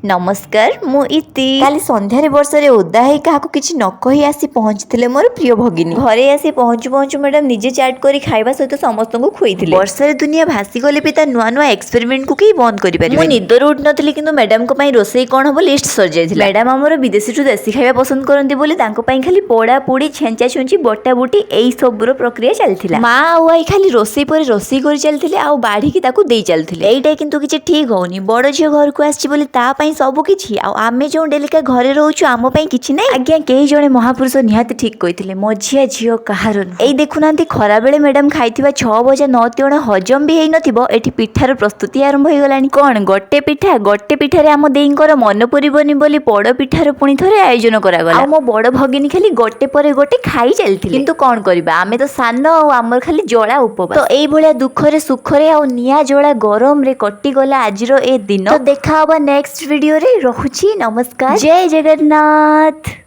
ନମସ୍କାର, ମୁଁ ଇତି। କାଲି ସନ୍ଧ୍ୟାରେ ବର୍ଷାରେ ଓଦା ହେଇ କାହାକୁ କିଛି ନ କହି ଆସି ପହଞ୍ଚିଥିଲେ ମୋର ପ୍ରିୟ ଭଗିନୀ। ଘରେ ଆସି ପହଞ୍ଚୁ ପହଞ୍ଚୁ ମ୍ୟାଡ଼ାମ ନିଜେ ଚାଟ୍ କରି ଖାଇବା ସହିତ ସମସ୍ତଙ୍କୁ ଖୁଆଇଥିଲେ। ବର୍ଷାରେ ଦୁନିଆ ଭାସିଗଲେ ବି ତା ନୂଆ ନୂଆ ଏକ୍ସପେରିମେଣ୍ଟକୁ କେହି ବନ୍ଦ କରିପାରିବେ। ମୁଁ ନିଦରୁ ଉଠିନଥିଲି, କିନ୍ତୁ ମ୍ୟାଡ଼ାମଙ୍କ ପାଇଁ ରୋଷେଇ କ'ଣ ହବ ଲିଷ୍ଟ ସରିଯାଇଥିଲା। ମ୍ୟାଡ଼ାମ ଆମର ବିଦେଶୀଠୁ ଦେଶୀ ଖାଇବା ପସନ୍ଦ କରନ୍ତି ବୋଲି ତାଙ୍କ ପାଇଁ ଖାଲି ପୋଡ଼ା ପୋଡ଼ି, ଛେଞ୍ଚା ଛୁଞ୍ଚି, ବଟା ବୁଟି ଏଇ ସବୁର ପ୍ରକ୍ରିୟା ଚାଲିଥିଲା। ମା ଆଉ I ଖାଲି ରୋଷେଇ ପରେ ରୋଷେଇ କରି ଚାଲିଥିଲେ ଆଉ ବାଢ଼ିକି ତାକୁ ଦେଇ ଚାଲିଥିଲେ। ଏଇଟା କିନ୍ତୁ କିଛି ଠିକ ହଉନି। ବଡ଼ ଝିଅ ଘରକୁ ଆସିଛି ବୋଲି ତା ପାଇଁ ସବୁ କିଛି, ଆଉ ଆମେ ଯେଉଁ ଡେଲିକା ଘରେ ରହୁଛୁ, ଆମ ପାଇଁ କିଛି ନାହିଁ। ଆଜ୍ଞା, କେହି ଜଣେ ମହାପୁରୁଷ ନିହାତି ଠିକ କହିଥିଲେ, ମଝିଆ ଝିଅ କାହାର ନୁହଁ। ଏଇ ଦେଖୁନାହାନ୍ତି, ଖରାବେଳେ ମ୍ୟାଡ଼ାମ ଖାଇଥିବା ଛଅ ଭଜା ନଅ ତିଅଣ ହଜମ ବି ହେଇନଥିବ, ଏଠି ପିଠାର ପ୍ରସ୍ତୁତି ଆରମ୍ଭ ହେଇଗଲାଣି। କ'ଣ ଗୋଟେ ପିଠା? ଗୋଟେ ପିଠାରେ ଆମ ଦେଇଙ୍କର ମନ ପୁରିବନି ବୋଲି ପୋଡ଼ ପିଠାର ପୁଣି ଥରେ ଆୟୋଜନ କରାଗଲା। ଆଉ ମୋ ବଡ଼ ଭଗିନୀ ଖାଲି ଗୋଟେ ପରେ ଗୋଟେ ଖାଇ ଚାଲିଥିଲେ। କିନ୍ତୁ କ'ଣ କରିବା, ଆମେ ତ ସାନ ଆଉ ଆମର ଖାଲି ଜଳା ଉପବାସ। ତ ଏଇଭଳିଆ ଦୁଃଖରେ, ସୁଖରେ ଆଉ ନିଆଁ ଜଳା ଗରମରେ କଟିଗଲା ଆଜିର ଏ ଦିନ। ତ ଦେଖା ହବା ନେକ୍ସଟ ଭିଡିଓରେ। ରହୁଛି, ନମସ୍କାର, ଜୟ ଜଗନ୍ନାଥ।